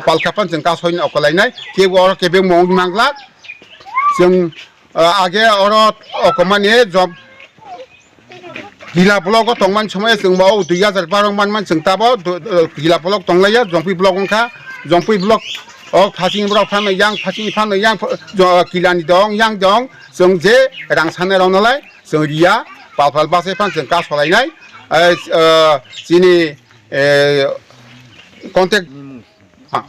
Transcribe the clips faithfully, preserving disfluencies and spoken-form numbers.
Palka phan chwng kasoino okolainai, kebo oro kebengmo wngwi manglak. Chwng, ah, age oro okomani job Hila block o tongmani somoi chwng bo dui hazar baro manmani chwng tabo du-, du-, Hila block tonglaiya, Jongpui block wngkha, Jongpui block o phasing borok phano yang, phasing phano yang, ph-, jo-, Kilani dong, yang dong, chwng je rang sanai rok nolai chwng riya, pal pal bachai phan chwng kasolainai, eh, eh, chini, eh, contact Ah.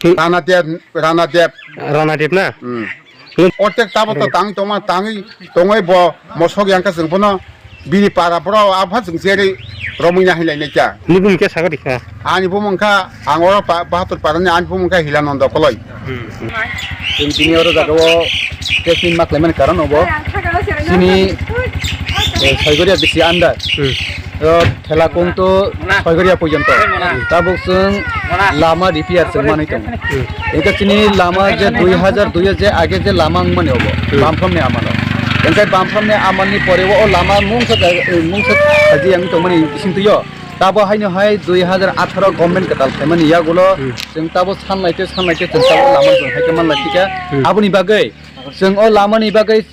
Hmm. Rana Deb, Rana Deb. Rana Deb na? Hmm. Hmm. Ortek tabo to Hmm. tang tongma, tangwi tongwi bo mosok yang kha chwng bono bini para bro apha chwng cheri romwi na hinlai nai kya. Ni bumung khe sago dikha. Ani bumung kha ang oro pa-, Bahatur para ni ani bumung kha Hilanondo Koloi. Hmm. Hmm. Chwng tini oro jaga o press meet ma khlaimani karon obo chini, eh, Soigoria bisi under. Hmm. O thela kong to Soigoria porjonto. Tabuk chwng lama repair chwng manwi tongo. Hmm. Engkhe chini lama je dui hazar dui je age je lama wngmani obo, Hmm. Bamphramni amalo. Engkhe Bamphramni amalni pore o lama mungsa, mungsa khaji yang tongmani bisingtwi o. Tabo haino hai dui hazar atharo government kwtal khaimani yagulo Hmm. chwng tabo sanlaite, sanlaite chwng tabo lama chwng hai khe manlaitika. Hmm. Aboni bagwi chwng o lamani bagwi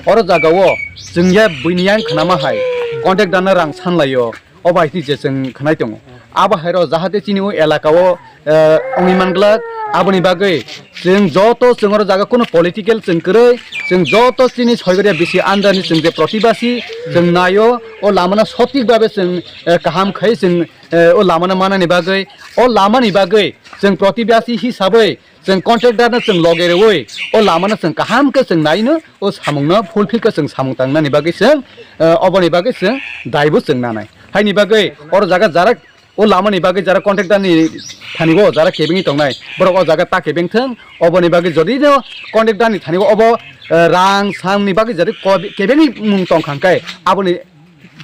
oro jaga o chwng ya buini yang khnama hai contact dana rang sanlaio. O bai ni je chwng khnai tongo. Abo hai ro jahate chini o elaka o, eh, wngwi manglak. Aboni bagwi chwng joto chwng oro jaga kuno political chwng kwrwi, chwng joto chini Soigoria bisi under ni chwng je protibasi chwng naio, o lamano sotik babe chwng, eh, kaham khai chwng, eh, o lamano manani bagwi, o lamani bagwi chwng protibasi hisabwi chwng contractor no chwng loge rwi o lama no chwng kaham khe chwng nai no o samung no fulfill khe chwng samung tang nani bagwi chwng, eh, oboni bagwi chwng daibo chwng nanai. Haini bagwi oro jaga jara o lama ni bagwi jara contractor ni thani o jara kebengwi tongnai borok o jaga ta kebeng thwng oboni bagwi jodi no contractor ni thani o obo, eh, rang sam ni bagwi jodi ko-, kebengwi mung tong kha khe aboni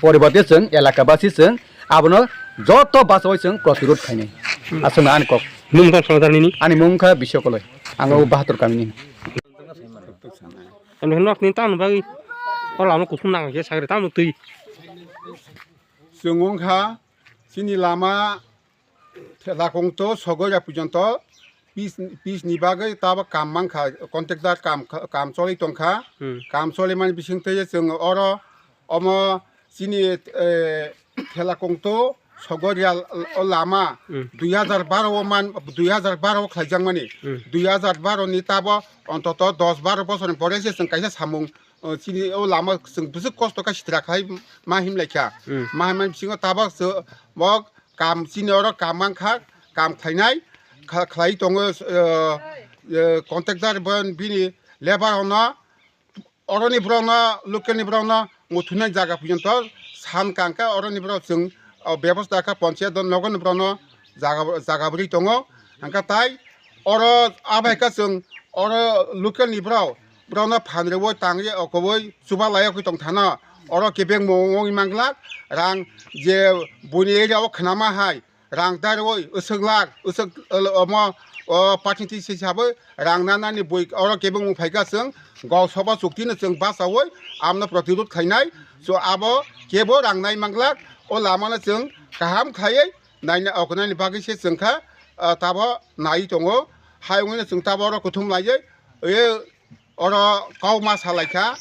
poriborte chwng elaka basi chwng abono joto bachawi chwng protirod khainai. Aswk na ani kok. Nwng tong songwthar nini? Ani mung kha Biswa Koloi. Ang o Bahatur kamini. Ani nok ni tamo bagwi o lama kuthum nang khe sagri tamo twi. Chwng wng kha chini lama Thela kongto Sogoria porjonto pis, pis ni bagwi tabo kam mankha, contractor kam, kam choli tongkha. Hmm. Kam choli mani bisingtwi chwng oro omo chini, eh, Thela kongto Sogoria o lama Hmm. dui hazar baro o man, dui hazar baro o khlaijakmani. Hmm. Dui hazar baro ni tabo ontoto dos baro bosorni pore se chwng kaisa samung, o chini o lama chwng bwswk kosto kha sitra khai ma himlai kha. Hmm. Ma himlai bisingo tabok chwng bo kam chini oro kam mankha, kam khlainai, kha-, khlai tongo, eh, eh, contractor bo bini labour rokno, oroni borokno, local ni borokno muthunai jaga porjonto san kangkha, oroni borok chwng, o, bebosta kha ponchayat nogo ni borokno jaga, jaga bwrwi tongo. Hwnkha tai oro abai kha chwng oro local ni borok, borokno phan rwui tangwi okoboi chuba laiya khe tongthano. Oro kebengbo wngwi manglak, rang je buini area o khnama hai rang darwi uswk lak, uswk, eh, omo, o, party twi se sabo rang nanani bui oro kebengbo phaikha chwng gau soba chukti no chwng bachawi amno protirod khainai. So abo kebo rang nai manglak, o lama no chwng kaham khaiwi naina okonani bagwi se chwng kha, ah, tabo nai tongo. Hai wngwi no chwng tabo oro kuthum laiwi, e, oro kau ma sa lai kha,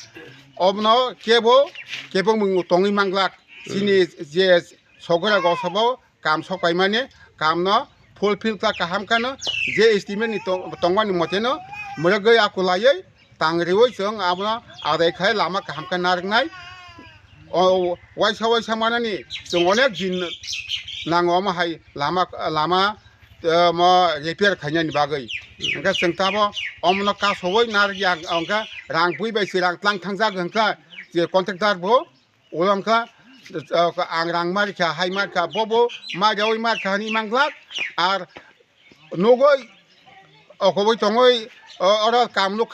obono kebo, kebo mung tongwi manglak. Chini je Sogoria gosabo kam sok paimani, kam no fulfill khlak kaham khano, je estimate ni tong-, tongmani mote no mwrwgwi akulaiwi tang riwi chwng abono adai khai lama kaham khe narwknai. O waisa waisa manani chwng onek din nango omo hai lama, lama, eh, mo repair khainani bagwi. Hwnkhe chwng tabo omono kasowi narwkya, hwnkhe rang bui bai se rang tlang thangjak hwnkhe je contractor bo ulo hwnkhe, eh, ang rang marikha, hai marikha, bobo mariyawi marikha hinwi manglak. Ar nugwi okoboi tongwi, o-, oro kam nukha.